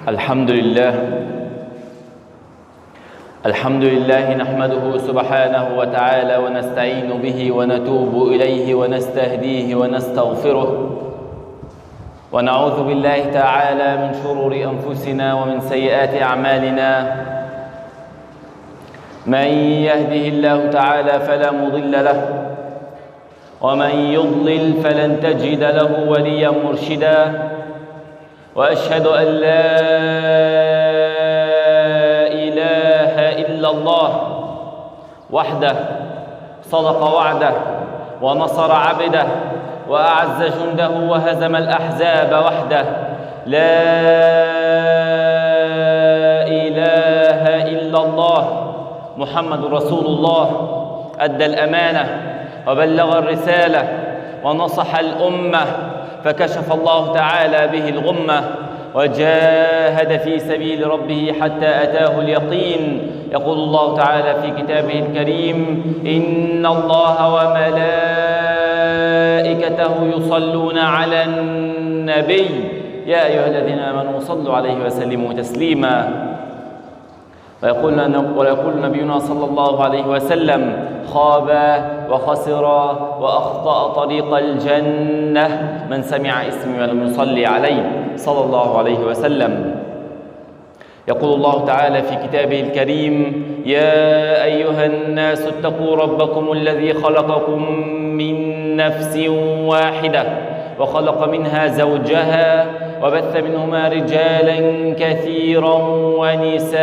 الحمد لله، الحمد لله نحمده سبحانه وتعالى ونستعين به ونتوب إليه ونستهديه ونستغفره، ونعوذ بالله تعالى من شرور أنفسنا ومن سيئات أعمالنا. من يهده الله تعالى فلا مضل له، ومن يضلل فلن تجد له وليا مرشدا. وأشهد أن لا إله إلا الله وحده صدق وعده ونصر عبده وأعز جنده وهزم الأحزاب وحده. لا إله إلا الله محمد رسول الله، أدى الأمانة وبلغ الرسالة ونصح الأمة، فكشف الله تعالى به الغمة، وجاهد في سبيل ربه حتى أتاه اليقين. يقول الله تعالى في كتابه الكريم: إن الله وملائكته يصلون على النبي يا أيها الذين آمنوا صلوا عليه وسلموا تسليما. ويقول نبينا صلى الله عليه وسلم: خاب وخسر وأخطأ طريق الجنة من سمع اسمي ولم يصلي عليه، صلى الله عليه وسلم. يقول الله تعالى في كتابه الكريم: يا أيها الناس اتقوا ربكم الذي خلقكم من نفس واحدة وخلق منها زوجها وبث منهما رجالا كثيرا ونساء،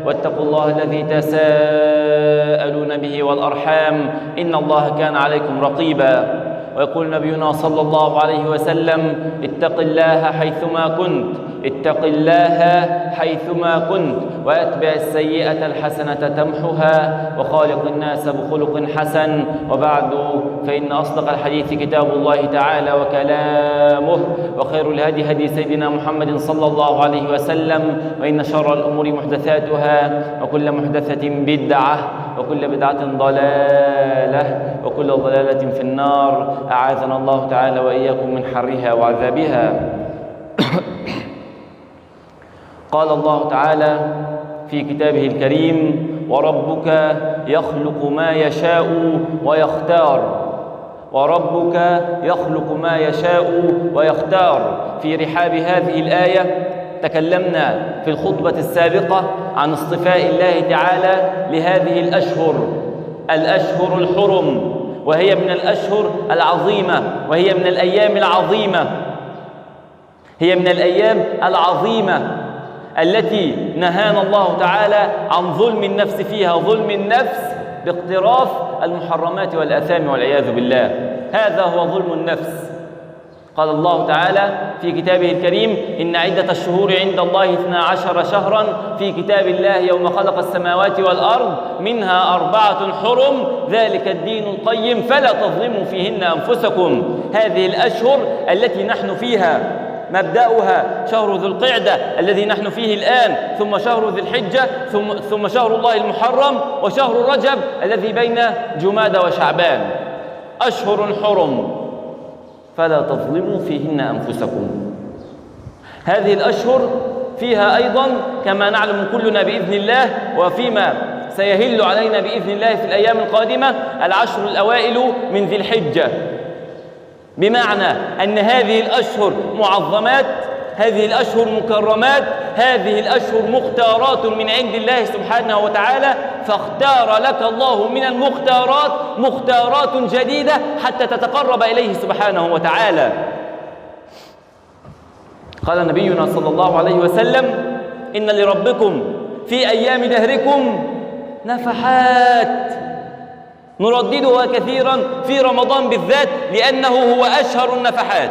واتقوا الله الذي تساءلون به والأرحام إن الله كان عليكم رقيبا. ويقول نبينا صلى الله عليه وسلم: اتق الله حيثما كنت، اتق الله حيثما كنت، وأتبع السيئة الحسنة تمحها، وخالق الناس بخلق حسن. وبعد، فإن أصدق الحديث كتاب الله تعالى وكلامه، وخير الهدي هدي سيدنا محمد صلى الله عليه وسلم، وإن شر الأمور محدثاتها، وكل محدثة بدعة، وكل بدعة ضلالة، وكل ضلالة في النار. أعاذنا الله تعالى وإياكم من حرها وعذابها. قال الله تعالى في كتابه الكريم: وربك يخلق ما يشاء ويختار، وربك يخلق ما يشاء ويختار. في رحاب هذه الآية تكلمنا في الخطبة السابقة عن اصطفاء الله تعالى لهذه الأشهر، الأشهر الحرم، وهي من الأشهر العظيمة، وهي من الأيام العظيمة، هي من الأيام العظيمة التي نهانا الله تعالى عن ظلم النفس فيها، ظلم النفس باقتراف المحرمات والآثام والعياذ بالله. هذا هو ظلم النفس. قال الله تعالى في كتابه الكريم: إن عدة الشهور عند الله 12 شهرا في كتاب الله يوم خلق السماوات والأرض، منها 4 حرم، ذلك الدين القيم فلا تظلموا فيهن أنفسكم. هذه الأشهر التي نحن فيها مبدأها شهر ذو القعدة الذي نحن فيه الآن، ثم شهر ذي الحجة، ثم شهر الله المحرم، وشهر رجب الذي بين جمادى وشعبان. أشهر حرم فلا تظلموا فيهن أنفسكم. هذه الأشهر فيها أيضا كما نعلم كلنا بإذن الله، وفيما سيهل علينا بإذن الله في الأيام القادمة، العشر الأوائل من ذي الحجة. بمعنى أن هذه الأشهر معظمات، هذه الأشهر مكرمات، هذه الأشهر مختارات من عند الله سبحانه وتعالى، فاختار لك الله من المختارات مختارات جديدة حتى تتقرب إليه سبحانه وتعالى. قال نبينا صلى الله عليه وسلم: إن لربكم في أيام دهركم نفحات. نرددها كثيرا في رمضان بالذات لأنه هو أشهر النفحات.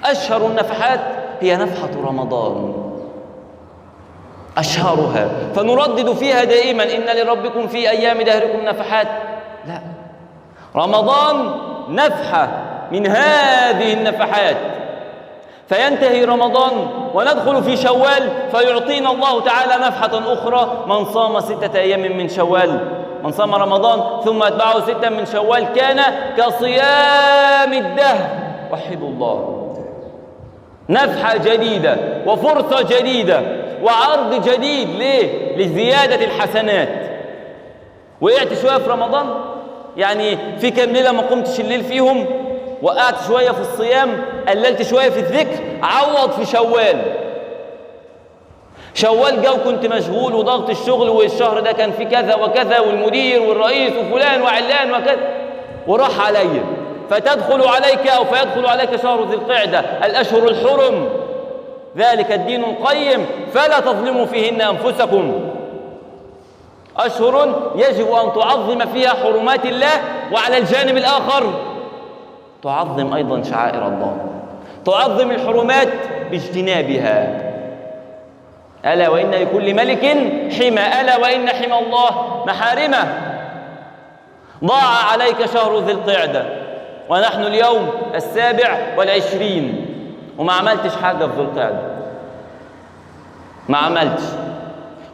أشهر النفحات هي نفحة رمضان، أشهرها، فنردد فيها دائما: إن لربكم في أيام دهركم نفحات. لا، رمضان نفحة من هذه النفحات. فينتهي رمضان وندخل في شوال، فيعطينا الله تعالى نفحة أخرى: من صام 6 أيام من شوال، من صام رمضان ثم أتبعه 6 من شوال كان كصيام الدهر. وحدوا الله. نفحة جديدة وفرصة جديدة وعرض جديد. ليه؟ لزيادة الحسنات. وقعت شوية في رمضان، يعني في كام ليلة ما قمتش الليل فيهم، وقعت شوية في الصيام، قللت شوية في الذكر، عوض في شوال. شوال جو كنت مشغول وضغط الشغل، والشهر ده كان في كذا وكذا، والمدير والرئيس وفلان وعلان وكذا، وراح عليا. فتدخل عليك أو فيدخل عليك شهر ذي القعدة، الأشهر الحرم، ذلك الدين القيم فلا تظلموا فيهن أنفسكم. أشهر يجب أن تعظم فيها حرمات الله، وعلى الجانب الآخر تعظم أيضا شعائر الله، تعظم الحرمات باجتنابها. ألا وإن لكل ملك حمى، ألا وإن حمى الله محارمه. ضاع عليك شهر ذي القعدة ونحن اليوم 27 وما عملتش حاجة في ذي القعدة، ما عملتش.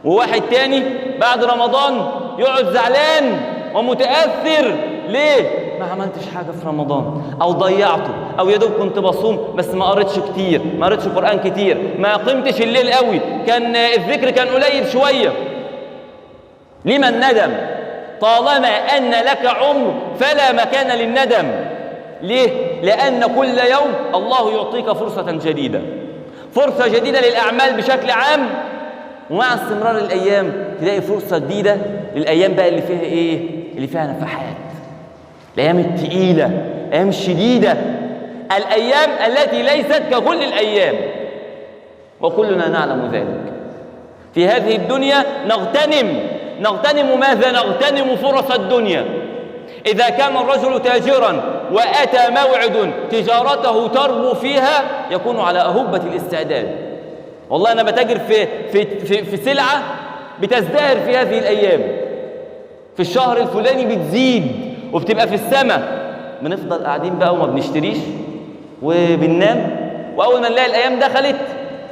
وواحد تاني بعد رمضان يقعد زعلان ومتأثر، ليه؟ ما عملتش حاجة في رمضان، أو ضيعته، أو يا دوب كنت بصوم بس ما قريتش كتير، ما قريتش قرآن كتير، ما قمتش الليل قوي، كان الذكر كان قليل شوية. لما الندم؟ طالما أن لك عمر فلا مكان للندم. ليه؟ لأن كل يوم الله يعطيك فرصة جديدة، فرصة جديدة للأعمال بشكل عام، ومع استمرار الأيام تلاقي فرصة جديدة للأيام بقى اللي فيها إيه؟ اللي فيها نفحات، الأيام الثقيلة، الأيام الشديدة، الأيام التي ليست ككل الأيام، وكلنا نعلم ذلك. في هذه الدنيا نغتنم ماذا؟ نغتنم فرص الدنيا. إذا كان الرجل تاجرا وأتى موعد تجارته تربو فيها يكون على أهبة الاستعداد. والله أنا بتاجر في في في, في سلعة بتزدهر في هذه الأيام، في الشهر الفلاني بتزيد وبتبقى في السماء، بنفضل قاعدين بقى وما بنشتريش وبننام، وأول ما نلاقي الأيام دخلت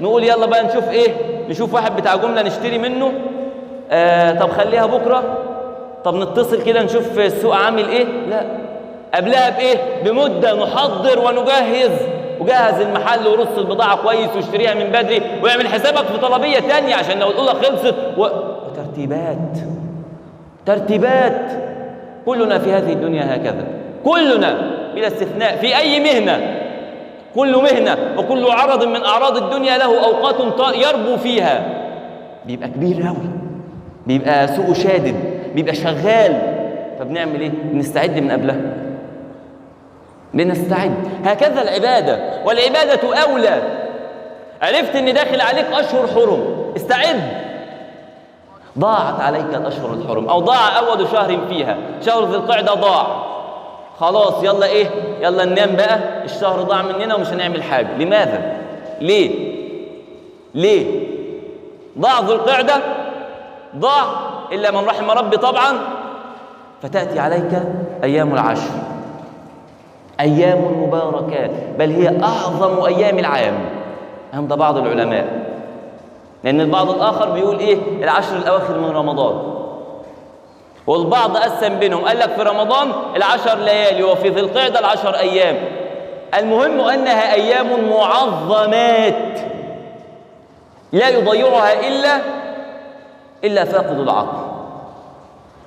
نقول يلا بقى نشوف إيه، نشوف واحد بتاع جملة نشتري منه، طب خليها بكرة، طب نتصل كده نشوف السوق عامل إيه. لا، قبلها بإيه؟ بمدة نحضر ونجهز، وجهز المحل ورص البضاعة كويس واشتريها من بدري، واعمل حسابك في طلبية تانية عشان لو الأولى خلصت وترتيبات، ترتيبات. كلنا في هذه الدنيا هكذا، كلنا بلا استثناء في أي مهنة، كل مهنة وكل عرض من أعراض الدنيا له أوقات يربو فيها، بيبقى كبير أوي، بيبقى سوقه شادد، بيبقى شغال، فبنعمل إيه؟ بنستعد من قبلها، بنستعد. هكذا العبادة، والعبادة أولى. عرفت إن داخل عليك أشهر حرم، استعد. ضاعت عليك الأشهر الحرم، أو ضاع أول شهر فيها، شهر ذي القعدة ضاع، خلاص يلا إيه؟ يلا ننام بقى، الشهر ضاع مننا ومش هنعمل حاجة. لماذا؟ ليه؟ ليه؟ ضاع ذو القعدة، ضاع إلا من رحم ربي طبعا. فتأتي عليك أيام العشر، أيام مباركات، بل هي أعظم أيام العام عند بعض العلماء، لأن البعض الآخر بيقول إيه؟ العشر الأواخر من رمضان، والبعض قسم بينهم، قال لك في رمضان 10 ليالي وفي ذي القعدة 10 أيام. المهم أنها أيام معظمات لا يضيعها إلا فاقد العقل.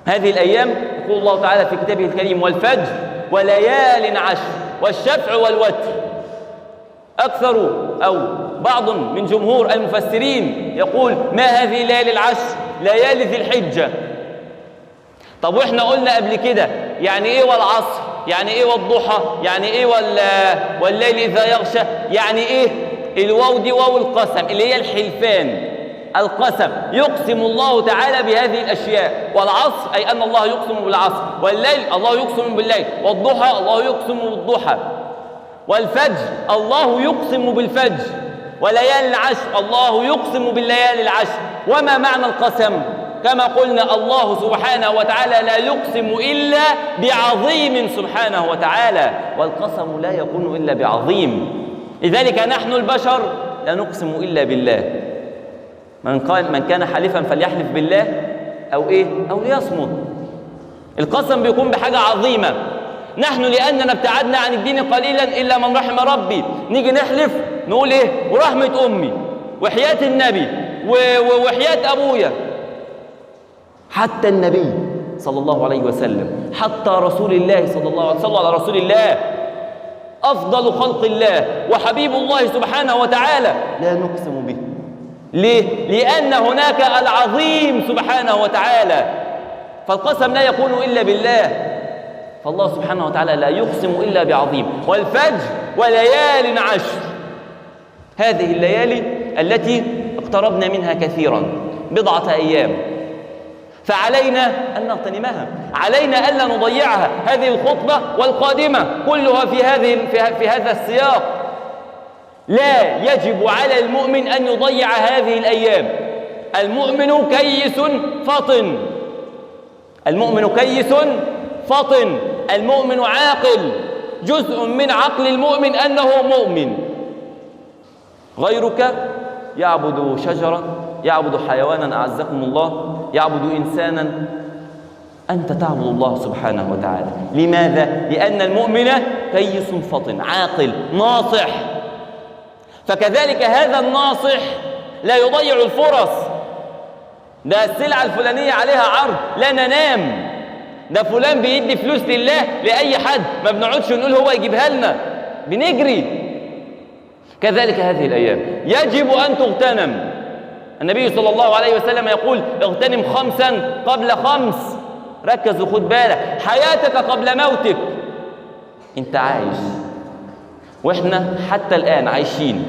هذه الأيام يقول الله تعالى في كتابه الكريم: والفجر وليال عشر والشفع والوتر. أكثر أو بعض من جمهور المفسرين يقول: ما هذه ليالي العشر؟ ليالي ذي الحجة. طب وإحنا قلنا قبل كده يعني إيه والعصر؟ يعني إيه والضحى؟ يعني إيه والليل إذا يغشى؟ يعني إيه الواو دي؟ واو القسم اللي هي الحلفان، القسم. يقسم الله تعالى بهذه الأشياء. والعصر أي أن الله يقسم بالعصر، والليل الله يقسم بالليل، والضحى الله يقسم بالضحى، والفجر الله يقسم بالفجر، وليالي العشر الله يقسم بالليالي العشر. وما معنى القسم؟ كما قلنا الله سبحانه وتعالى لا يقسم إلا بعظيم سبحانه وتعالى، والقسم لا يكون إلا بعظيم. لذلك نحن البشر لا نقسم إلا بالله. من قال من كان حالفا فليحلف بالله أو إيه؟ أو ليصمت. القسم بيكون بحاجة عظيمة. نحن لأننا ابتعدنا عن الدين قليلا إلا من رحم ربي، نيجي نحلف نقول إيه؟ ورحمة أمي وحياة النبي وحياة أبويا. حتى النبي صلى الله عليه وسلم، حتى رسول الله صلى الله عليه وسلم، صلى على رسول الله أفضل خلق الله وحبيب الله سبحانه وتعالى، لا نقسم به. ليه؟ لأن هناك العظيم سبحانه وتعالى، فالقسم لا يكون إلا بالله، فالله سبحانه وتعالى لا يقسم إلا بعظيم. والفجر وليال عشر، هذه الليالي التي اقتربنا منها كثيرا، بضعة أيام، فعلينا أن نغتنمها، علينا ألا نضيعها. هذه الخطبة والقادمة كلها في هذا السياق. لا يجب على المؤمن أن يضيع هذه الأيام. المؤمن كيس فطن، المؤمن كيس فطن، المؤمن عاقل. جزء من عقل المؤمن أنه مؤمن. غيرك يعبد شجرة، يعبد حيوانا أعزكم الله، يعبد إنسانا، أنت تعبد الله سبحانه وتعالى. لماذا؟ لأن المؤمن كيس فطن، عاقل، ناصح. فكذلك هذا الناصح لا يضيع الفرص. ده السلعة الفلانية عليها عرض، لا ننام. ده فلان بيدي فلوس لله لأي حد، ما بنقعدش نقول هو يجيبها لنا، بنجري. كذلك هذه الأيام يجب أن تغتنم. النبي صلى الله عليه وسلم يقول اغتنم خمسا قبل خمس. ركز وخد بالك، حياتك قبل موتك. انت عايش، واحنا حتى الآن عايشين،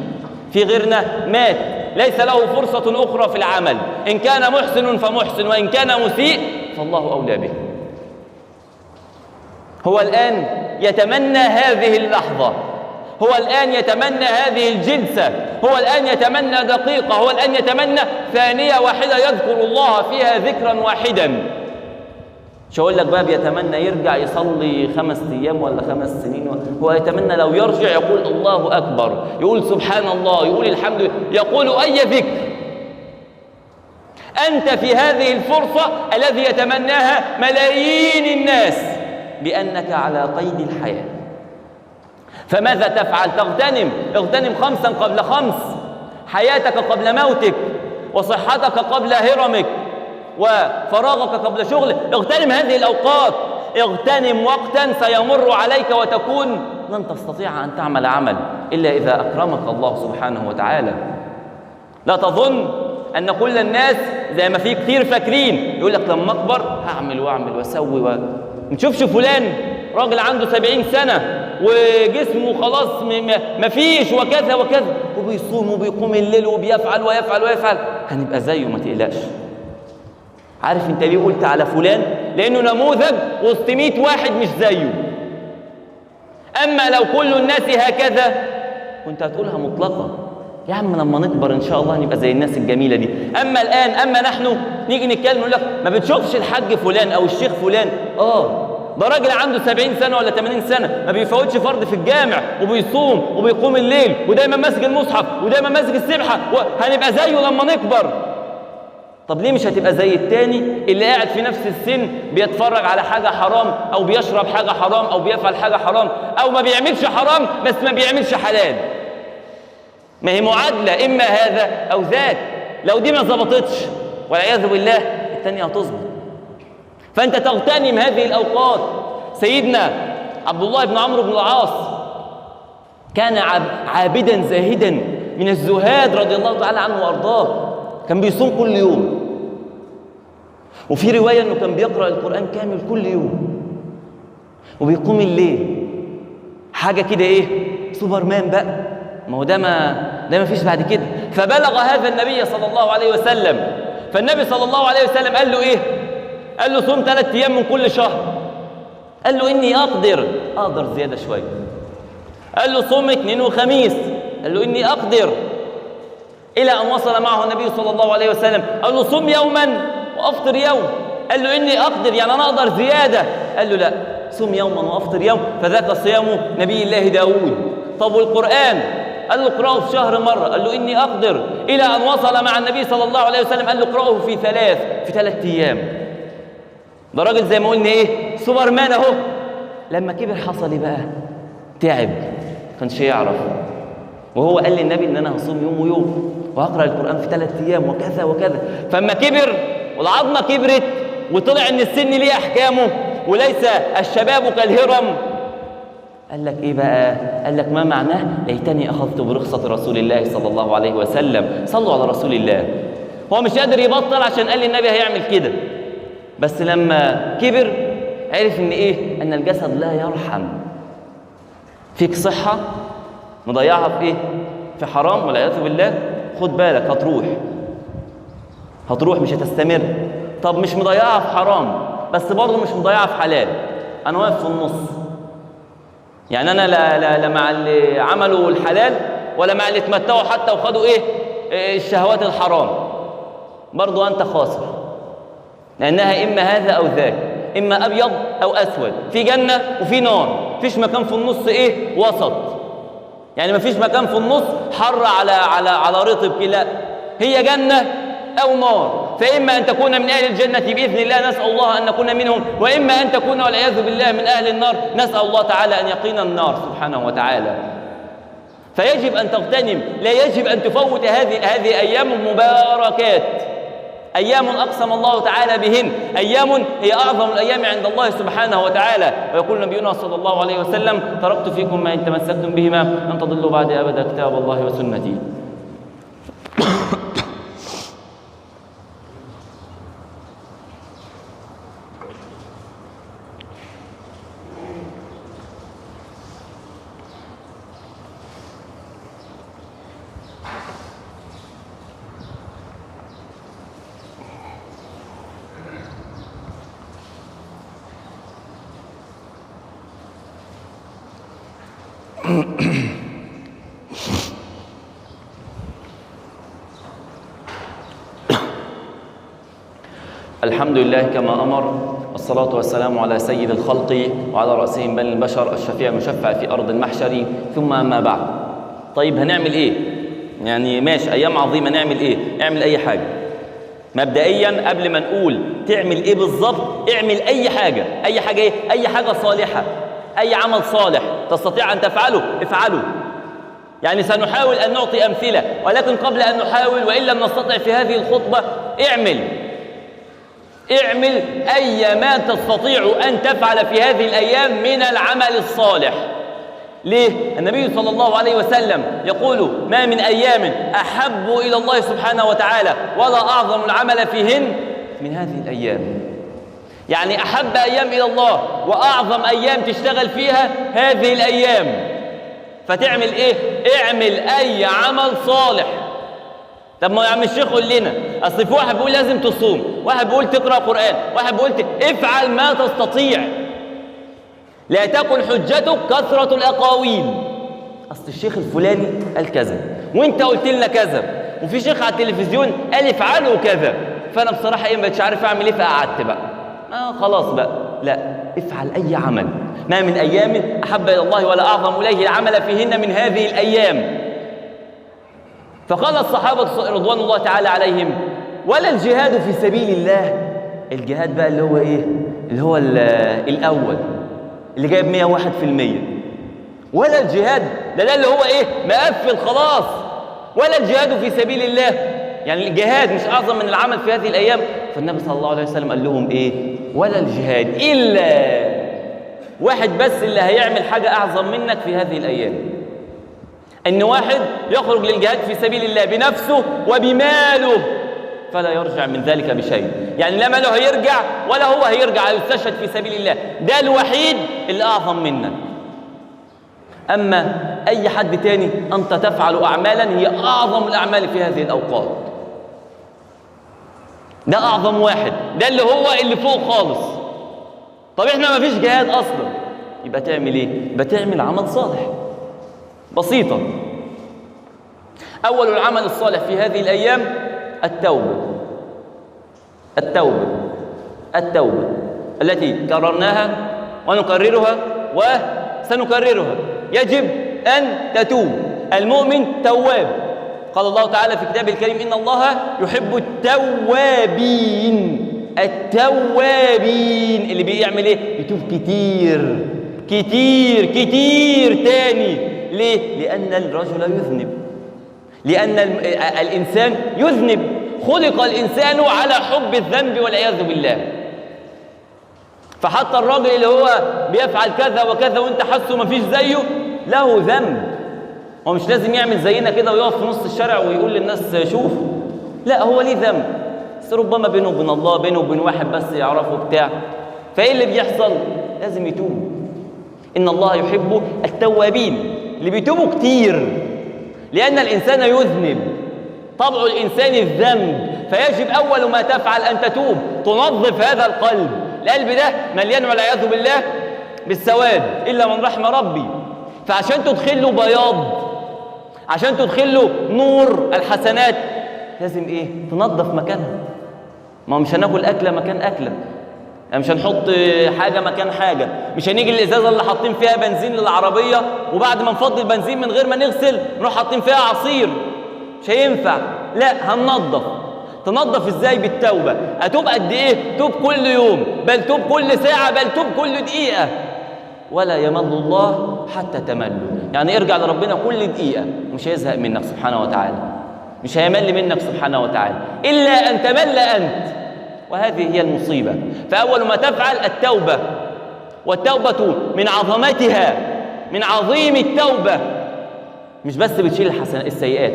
في غيرنا مات، ليس له فرصة أخرى في العمل. إن كان محسن فمحسن، وإن كان مسيء فالله أولى به. هو الآن يتمنى هذه اللحظة، هو الآن يتمنى هذه الجلسة، هو الآن يتمنى دقيقة، هو الآن يتمنى ثانية واحدة يذكر الله فيها ذكرا واحدا. مش هقول لك بقى بيتمنى يرجع يصلي 5 أيام ولا 5 سنين، هو يتمنى لو يرجع يقول الله أكبر، يقول سبحان الله، يقول الحمد لله، يقول أي ذكر. أنت في هذه الفرصة الذي يتمناها ملايين الناس بأنك على قيد الحياة. فماذا تفعل؟ تغتنم. اغتنم 5 قبل 5، حياتك قبل موتك، وصحتك قبل هرمك، وفراغك قبل شغلك. اغتنم هذه الأوقات، اغتنم وقتا سيمر عليك وتكون لن تستطيع أن تعمل عمل إلا إذا أكرمك الله سبحانه وتعالى. لا تظن أن كل الناس زي ما في كثير فاكرين يقول لك لما أكبر هعمل وأعمل وأسوي ما تشوفش فلان راجل عنده 70 سنة وجسمه خلاص مفيش وكذا وكذا، وبيصوم وبيقوم الليل وبيفعل ويفعل ويفعل، هنبقى زيه ما تقلقش. عارف انت ليه قلت على فلان؟ لانه نموذج وسط 100 واحد مش زيه. اما لو كل الناس هكذا كنت هتقولها مطلقه، يا عم لما نكبر ان شاء الله هنبقى زي الناس الجميلة دي. اما الان، اما نحن نيجي نتكلم نقول لك ما بتشوفش الحاج فلان او الشيخ فلان، ده راجل عنده 70 سنة ولا 80 سنة ما بيفوتش فرض في الجامع، وبيصوم وبيقوم الليل، ودايما ماسك المصحف ودايما ماسك السبحة، وهنبقى زيه لما نكبر. طب ليه مش هتبقى زي التاني اللي قاعد في نفس السن بيتفرج على حاجة حرام، أو بيشرب حاجة حرام، أو بيفعل حاجة حرام، أو ما بيعملش حرام بس ما بيعملش حلال؟ ما هي معادلة، إما هذا أو ذاك. لو دي ما ظبطتش والعياذ بالله التانية هتظبط. فأنت تغتنم هذه الأوقات. سيدنا عبد الله بن عمرو بن العاص كان عابدا زاهدا من الزهاد رضي الله تعالى عنه وأرضاه، كان بيصوم كل يوم، وفي رواية أنه كان بيقرأ القرآن كامل كل يوم، وبيقوم الليل. حاجة كده إيه، سوبرمان بقى، ما هو ده ما فيش بعد كده. فبلغ هذا النبي صلى الله عليه وسلم، فالنبي صلى الله عليه وسلم قال له إيه؟ قال له صوم 3 أيام من كل شهر. قال له إني أقدر زيادة شوية. قال له صوم 2 وخميس. قال له إني أقدر. إلى أن وصل معه النبي صلى الله عليه وسلم قال له صم يوما وأفطر يوم. قال له إني أقدر، يعني أنا أقدر زيادة. قال له لا، صم يوما وأفطر يوم، فذاك صيام نبي الله داود. طب والقرآن؟ قال له اقرأه في شهر مرة. قال له إني أقدر. إلى أن وصل مع النبي صلى الله عليه وسلم قال له اقرأه في 3 أيام. ده راجل زي ما قلنا إيه، سوبرمان أهو. لما كبر حصل ايه بقى؟ تعب، كانش يعرف. وهو قال للنبي ان انا هصوم يوم ويوم وهقرا القران في 3 ايام وكذا وكذا. فلما كبر والعظمة كبرت وطلع ان السن ليه احكامه وليس الشباب كالهرم، قال لك ايه بقى؟ قال لك ما معناه؟ ليتني اخذت برخصه رسول الله صلى الله عليه وسلم. صلوا على رسول الله. هو مش قادر يبطل عشان قال للنبي هيعمل كده، بس لما كبر عرف ان ايه؟ ان الجسد لا يرحم. فيك صحة مضيعها في ايه؟ في حرام والعياذ بالله، خد بالك هتروح، هتروح مش هتستمر. طب مش مضيعها في حرام بس برضه مش مضيعها في حلال، انا واقف في النص. يعني انا لا لا لا مع اللي عملوا الحلال ولا مع اللي اتمتعوا حتى وخدوا ايه؟ الشهوات الحرام. برضه انت خاسر، لانها اما هذا او ذاك، اما ابيض او اسود، في جنة وفي نار، مفيش مكان في النص ايه؟ وسط. يعني مفيش مكان في النص حر على على على رطب، لا، هي جنة او نار. فاما ان تكون من اهل الجنة باذن الله، نسال الله ان نكون منهم، واما ان تكون والعياذ بالله من اهل النار، نسال الله تعالى ان يقينا النار سبحانه وتعالى. فيجب ان تغتنم، لا يجب ان تفوت هذه ايام مباركات، أيام أقسم الله تعالى بهن، أيام هي أعظم الأيام عند الله سبحانه وتعالى. ويقول نبينا صلى الله عليه وسلم: تركت فيكم ما إن تمسكتم بهما لن تضلوا بعد أبدا، كتاب الله وسنتي. الحمد لله كما أمر، والصلاة والسلام على سيد الخلق وعلى رأسهم بني البشر الشفيع المشفع في أرض المحشر، ثم أما بعد. طيب هنعمل إيه؟ يعني ماشي، أيام عظيمة، نعمل إيه؟ اعمل أي حاجة. مبدئيا قبل ما نقول تعمل إيه بالظبط، اعمل أي حاجة. أي حاجة إيه؟ أي حاجة صالحة، أي عمل صالح تستطيع أن تفعله افعله. يعني سنحاول أن نعطي أمثلة، ولكن قبل أن نحاول وإن لم نستطع في هذه الخطبة، اعمل أي ما تستطيع أن تفعل في هذه الأيام من العمل الصالح. ليه؟ النبي صلى الله عليه وسلم يقول: ما من أيام أحب إلى الله سبحانه وتعالى ولا أعظم العمل فيهن من هذه الأيام. يعني أحب أيام إلى الله وأعظم أيام تشتغل فيها هذه الأيام. فتعمل إيه؟ اعمل أي عمل صالح. طب ما يا عم الشيخ قول لنا، أصل في واحد بيقول لازم تصوم، واحد بيقول تقرأ قرآن، واحد بيقول افعل ما تستطيع. لا تكن حجتك كثرة الأقاويل. أصل الشيخ الفلاني قال كذا وأنت قلت لنا كذا، وفي شيخ على التلفزيون قال افعلوا كذا، فأنا بصراحة إيه ما بقتش عارف أعمل إيه، فقعدت بقى. خلاص بقى. لا، افعل أي عمل. ما من أيام أحب إلى الله ولا أعظم إليه العمل فيهن من هذه الأيام. فقال الصحابة رضوان الله تعالى عليهم: ولا الجهاد في سبيل الله. الجهاد بقى اللي هو إيه؟ اللي هو الأول اللي جايب 101%. ولا الجهاد ده اللي هو إيه؟ مقفل خلاص. ولا الجهاد في سبيل الله، يعني الجهاد مش أعظم من العمل في هذه الأيام. فالنبي صلى الله عليه وسلم قال لهم إيه؟ ولا الجهاد إلا واحد بس اللي هيعمل حاجة أعظم منك في هذه الأيام، إن واحد يخرج للجهاد في سبيل الله بنفسه وبماله فلا يرجع من ذلك بشيء. يعني لا ماله هيرجع ولا هو هيرجع، يستشهد في سبيل الله. ده الوحيد اللي أعظم منك. أما أي حد تاني أنت تفعل أعمالا هي أعظم الأعمال في هذه الأوقات. ده أعظم واحد، ده اللي هو اللي فوق خالص. طب إحنا ما فيش جهاد أصلا، يبقى تعمل إيه؟ يبقى تعمل عمل صالح. بسيطة. أول العمل الصالح في هذه الأيام التوبة. التوبة، التوبة التي كررناها ونكررها وسنكررها. يجب أن تتوب. المؤمن تواب. قال الله تعالى في كتابه الكريم: إن الله يحب التوابين. التوابين اللي بيعمل إيه؟ بيتوب كتير كتير كتير تاني. ليه؟ لأن الرجل يذنب، لأن الإنسان يذنب، خلق الإنسان على حب الذنب والعياذ بالله. فحتى الراجل اللي هو بيفعل كذا وكذا وانت حاسه مفيش زيه، له ذنب. هو مش لازم يعمل زينا كده ويقف في نص الشارع ويقول للناس شوف، لا، هو ليه ذنب، بس ربما بينه وبين الله، بينه وبين واحد بس يعرفه بتاع. فايه اللي بيحصل؟ لازم يتوب. إن الله يحب التوابين، اللي بيتوبوا كتير، لأن الإنسان يذنب، طبع الإنسان الذنب، فيجب أول ما تفعل أن تتوب، تنظف هذا القلب. القلب ده مليان والعياذ بالله بالسواد إلا من رحم ربي، فعشان تدخل له بياض، عشان تدخل له نور الحسنات، لازم إيه؟ تنظف مكانها. ما مش هناكل أكلة مكان أكلة، يعني مش هنحط حاجة مكان حاجة، مش هنيجي الإزازة اللي حاطين فيها بنزين للعربية وبعد ما نفضي البنزين من غير ما نغسل نروح حاطين فيها عصير، مش هينفع. لا، هننظف. تنظف إزاي؟ بالتوبة. أتوب قد إيه؟ توب كل يوم، بل توب كل ساعة، بل توب كل دقيقة، ولا يمل الله حتى تملوا. يعني ارجع لربنا كل دقيقة، مش هيزهق منك سبحانه وتعالى، مش هيمل منك سبحانه وتعالى، إلا أن تمل أنت، وهذه هي المصيبة. فأول ما تفعل التوبة، والتوبة من عظمتها، من عظيم التوبة، مش بس بتشيل السيئات.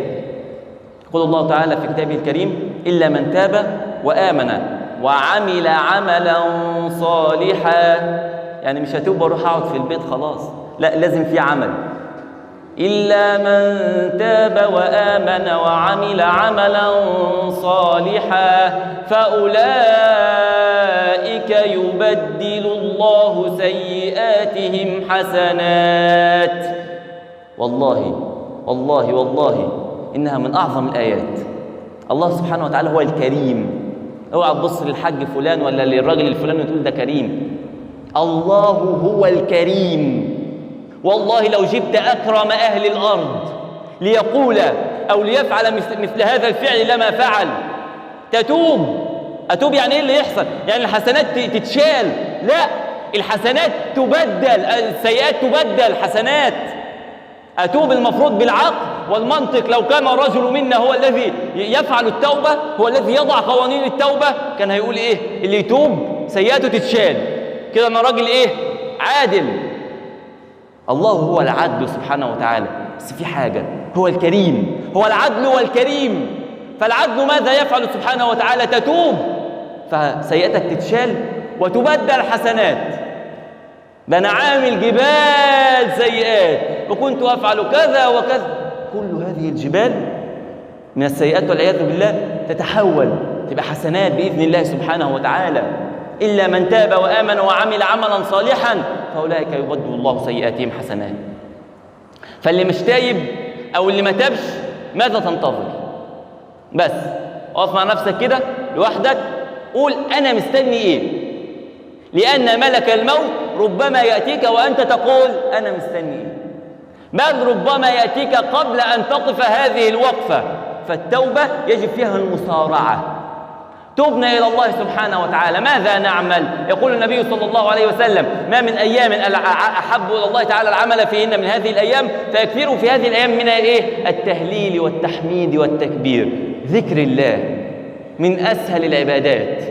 يقول الله تعالى في كتابه الكريم: إلا من تاب وآمن وعمل عملا صالحا. يعني مش هتوب واروح أقعد في البيت خلاص، لا، لازم في عمل. إلا من تاب وآمن وعمل عملا صالحا فأولئك يبدل الله سيئاتهم حسنات. والله والله والله إنها من أعظم الآيات. الله سبحانه وتعالى هو الكريم. اوعى تبص للحج فلان ولا للراجل الفلاني وتقول ده كريم. الله هو الكريم. والله لو جبت أكرم أهل الأرض ليقول أو ليفعل مثل هذا الفعل لما فعل. تتوب. أتوب يعني إيه اللي يحصل؟ يعني الحسنات تتشال؟ لا، الحسنات تبدل، السيئات تبدل حسنات. أتوب المفروض بالعقل والمنطق. لو كان الرجل منا هو الذي يفعل التوبة، هو الذي يضع قوانين التوبة، كان هيقول إيه؟ اللي يتوب سيئاته تتشال. كده أنا راجل إيه؟ عادل. الله هو العدل سبحانه وتعالى، بس في حاجة، هو الكريم، هو العدل والكريم. فالعدل ماذا يفعل سبحانه وتعالى؟ تتوب فسيئتك تتشال وتبدل حسنات. ده أنا عامل جبال سيئات وكنت أفعل كذا وكذا، كل هذه الجبال من السيئات والعياذ بالله تتحول تبقى حسنات بإذن الله سبحانه وتعالى. إلا من تاب وآمن وعمل عملا صالحا فأولئك يبدل الله سيئاتهم حسنات. فاللي مش تايب أو اللي ما تابش ماذا تنتظر؟ بس اقف مع نفسك كده لوحدك، قول أنا مستني إيه؟ لأن ملك الموت ربما يأتيك وأنت تقول أنا مستني إيه؟ بل ربما يأتيك قبل أن تقف هذه الوقفة. فالتوبة يجب فيها المسارعة. تبنا إلى الله سبحانه وتعالى. ماذا نعمل؟ يقول النبي صلى الله عليه وسلم: ما من أيام أحب إلى الله تعالى العمل فيهن من هذه الأيام، فيكثروا في هذه الأيام من إيه؟ التهليل والتحميد والتكبير، ذكر الله، من أسهل العبادات.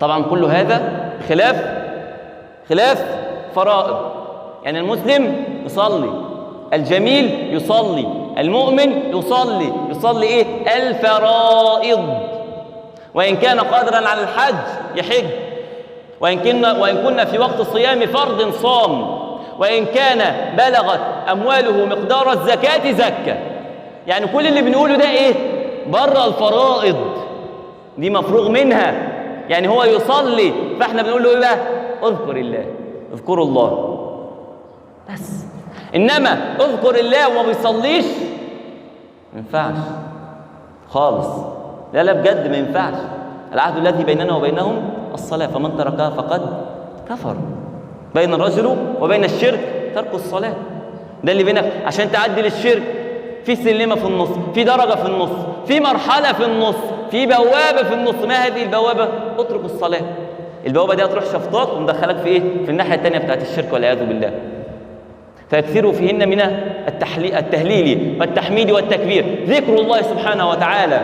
طبعا كل هذا خلاف فرائض. يعني المسلم يصلي، الجميل يصلي، المؤمن يصلي، يصلي إيه؟ الفرائض. وإن كان قادرا على الحج يحج، وإن كنا في وقت الصيام فرض صام، وإن كان بلغت أمواله مقدار الزكاة زكى. يعني كل اللي بنقوله ده إيه؟ بره الفرائض، دي مفروغ منها. يعني هو يصلي، فإحنا بنقول له إيه بقى؟ اذكر الله، اذكروا الله بس. إنما اذكر الله وما بيصليش، ما ينفعش خالص. لا لا بجد ما ينفعش. العهد الذي بيننا وبينهم الصلاة، فمن تركها فقد كفر. بين الرجل وبين الشرك ترك الصلاة. ده اللي بينك عشان تعدل الشرك في سلمة في النص، في درجة في النص، في مرحلة في النص، في بوابة في النص. ما هذه البوابة؟ اترك الصلاة. البوابة دي هتروح شفطاك ومدخلك في ايه؟ في الناحية الثانية بتاعت الشرك والعياذ بالله. فيكثروا فيهن من التهليل والتحميد والتكبير، ذكر الله سبحانه وتعالى.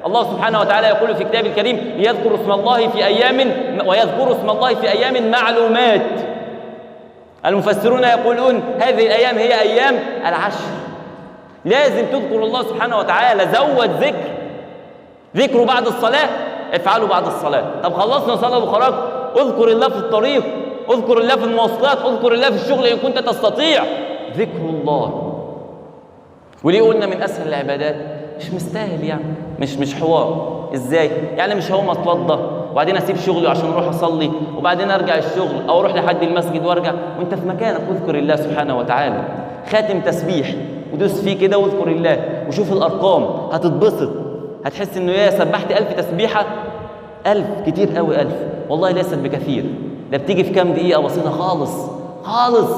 الله سبحانه وتعالى يقول في كتابه الكريم: ليذكروا اسم الله في ايام، ويذكروا اسم الله في ايام معلومات. المفسرون يقولون هذه الايام هي ايام العشر. لازم تذكر الله سبحانه وتعالى، زود ذكر، ذكره بعد الصلاة، افعلوا بعد الصلاة. طب خلصنا صلاة وخرجت، اذكر الله في الطريق، اذكر الله في المواصلات، اذكر الله في الشغل إن كنت تستطيع. ذكر الله. وليه قلنا من أسهل العبادات؟ مش مستاهل يعني، مش حوار. إزاي؟ يعني مش هقوم أتوضى وبعدين أسيب شغلي عشان أروح أصلي وبعدين أرجع الشغل أو أروح لحد المسجد وأرجع، وأنت في مكانك اذكر الله سبحانه وتعالى. خاتم تسبيح ودوس فيه كده واذكر الله وشوف الأرقام، هتتبسط، هتحس إنه يا سبحت 1000 تسبيحة. 1000 كتير قوي، 1000 والله ليست بكثير، ده بتيجي في كام دقيقة بسيطة خالص خالص.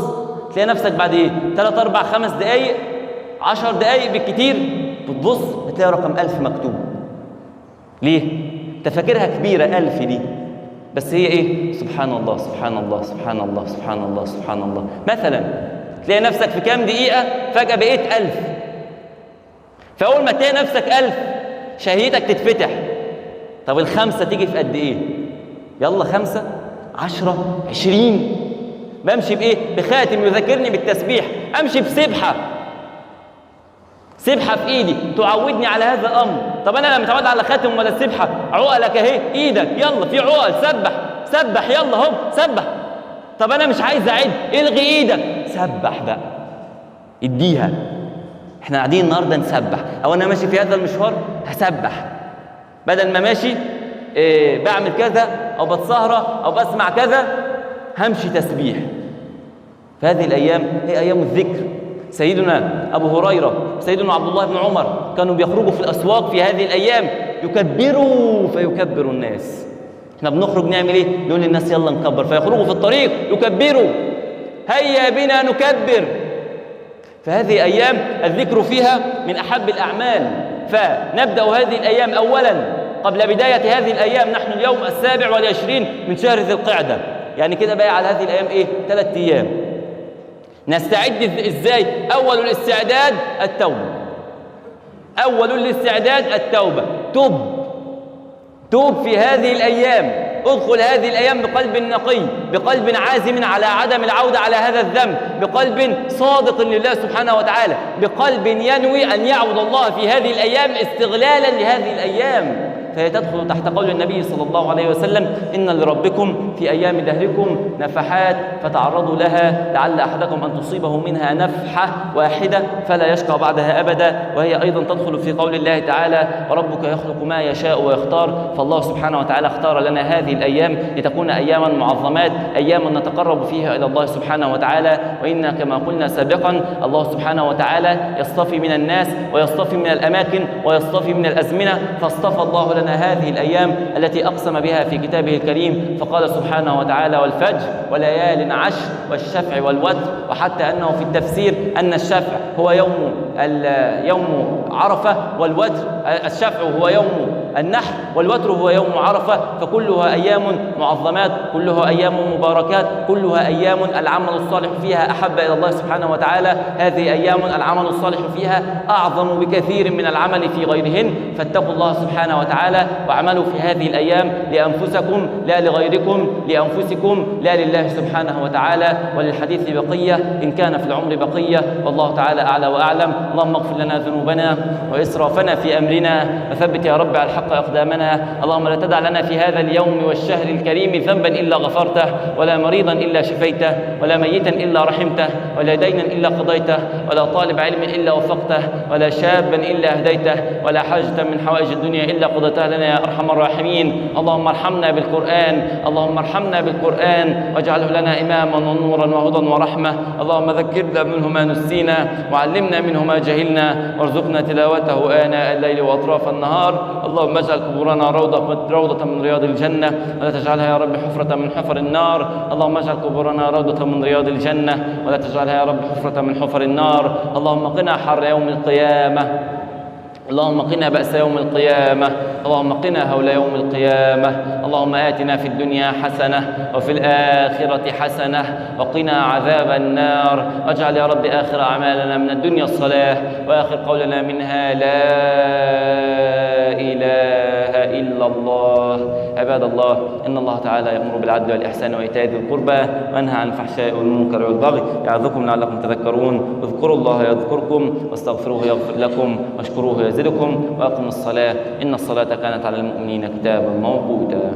تلاقي نفسك بعد ايه؟ 3 4 5 دقايق، 10 دقايق بالكتير، بتبص هتلاقي رقم 1000 مكتوب. ليه؟ انت فاكرها كبيرة 1000 دي، بس هي ايه؟ سبحان الله سبحان الله سبحان الله سبحان الله سبحان الله. مثلا تلاقي نفسك في كام دقيقة فجأة بقيت 1000. فأول ما تلاقي نفسك 1000 شهيتك تتفتح. طب ال5 تيجي في قد ايه؟ يلا 5 10 20. بمشي بايه؟ بخاتم يذكرني بالتسبيح، امشي بسبحه، سبحه في ايدي تعودني على هذا الامر. طب انا لا متعود على خاتم ولا سبحه، عقلك اهي ايدك، يلا في عقل، سبح سبح، يلا هوب سبح. طب انا مش عايز اعد، الغي ايدك، سبح بقى، اديها. احنا قاعدين النهارده نسبح، او انا ماشي في هذا المشوار هسبح، بدل ما ماشي بعمل كذا او بتسهره او بسمع كذا، همشي تسبيح. فهذه الايام هي ايام الذكر. سيدنا ابو هريرة، سيدنا عبد الله بن عمر كانوا بيخرجوا في الاسواق في هذه الايام يكبروا فيكبروا الناس. احنا بنخرج نعمل ايه؟ نقول للناس يلا نكبر، فيخرجوا في الطريق يكبروا، هيا بنا نكبر. فهذه ايام الذكر فيها من احب الاعمال. فنبدا هذه الايام اولا، قبل بداية هذه الأيام، نحن اليوم 27 من شهر ذي القعدة، يعني كده بقى على هذه الأيام إيه؟ 3 أيام. نستعد إزاي؟ أول الاستعداد التوبة. أول الاستعداد التوبة. توب، توب في هذه الأيام، ادخل هذه الأيام بقلب نقي، بقلب عازم على عدم العودة على هذا الذنب، بقلب صادق لله سبحانه وتعالى، بقلب ينوي أن يعبد الله في هذه الأيام استغلالا لهذه الأيام. فهي تدخل تحت قول النبي صلى الله عليه وسلم: إن لربكم في أيام دهركم نفحات فتعرضوا لها لعل أحدكم أن تصيبه منها نفحة واحدة فلا يشقى بعدها أبدا. وهي أيضا تدخل في قول الله تعالى: وربك يخلق ما يشاء ويختار. فالله سبحانه وتعالى اختار لنا هذه الأيام لتكون أياما معظمات، أياما نتقرب فيها إلى الله سبحانه وتعالى. وإن كما قلنا سابقا الله سبحانه وتعالى يصطفي من الناس ويصطفي من الأماكن ويصطفي من الأزمنة، فاصطفى الله لنا هذه الأيام التي أقسم بها في كتابه الكريم، فقال سبحانه وتعالى: والفجر وليال عشر والشفع والوتر. وحتى أنه في التفسير أن الشفع هو يوم عرفة، والوتر الشفع هو يوم النحر، والوتر هو يوم عرفة. فكلها أيام معظمات، كلها أيام مباركات، كلها أيام العمل الصالح فيها أحب إلى الله سبحانه وتعالى. هذه أيام العمل الصالح فيها أعظم بكثير من العمل في غيرهن. فاتقوا الله سبحانه وتعالى واعملوا في هذه الأيام لأنفسكم لا لغيركم، لأنفسكم لا لله سبحانه وتعالى. وللحديث بقية إن كان في العمر بقية، والله تعالى أعلى وأعلم. اللهم اغفر لنا ذنوبنا وإسرافنا في أمرنا، وثبت يا رب على الحق أقدامنا. اللهم لا تدع لنا في هذا اليوم والشهر الكريم ذنبا إلا غفرته، ولا مريضا إلا شفيته، ولا ميتا إلا رحمته، ولا دينا إلا قضيته، ولا طالب علم إلا وفقته، ولا شابا إلا هديته، ولا حاجة من حوائج الدنيا إلا قضيتها لنا يا أرحم الراحمين. اللهم ارحمنا بالقرآن، اللهم ارحمنا بالقرآن، واجعله لنا إماما ونورا وهدى ورحمة. اللهم ذكرنا منه ما نسينا، وعلمنا منه ما جهلنا، وارزقنا تلاوته آناء الليل وأطراف النهار. اللهم اجعل قبورنا روضة من رياض الجنة، ولا تجعلها يا رب حفرة من حفر النار. اللهم اجعل قبورنا روضة من رياض الجنة، ولا تجعلها يا رب حفرة من حفر النار. اللهم قنا حر يوم القيامة، اللهم قنا بأس يوم القيامة، اللهم قنا هول يوم القيامة، اللهم آتنا في الدنيا حسنة وفي الآخرة حسنة وقنا عذاب النار. واجعل يا رب آخر أعمالنا من الدنيا الصلاة، وآخر قولنا منها لا إله إلا الله. عباد الله، إن الله تعالى يأمر بالعدل والإحسان وإيتاء ذي القربى وينهى عن الفحشاء والمنكر والبغي يعظكم لعلكم تذكرون. اذكروا الله يذكركم، واستغفروه يغفر لكم، واشكروه يزدكم، وأقموا الصلاة إن الصلاة كانت على المؤمنين كتابا موقوتا.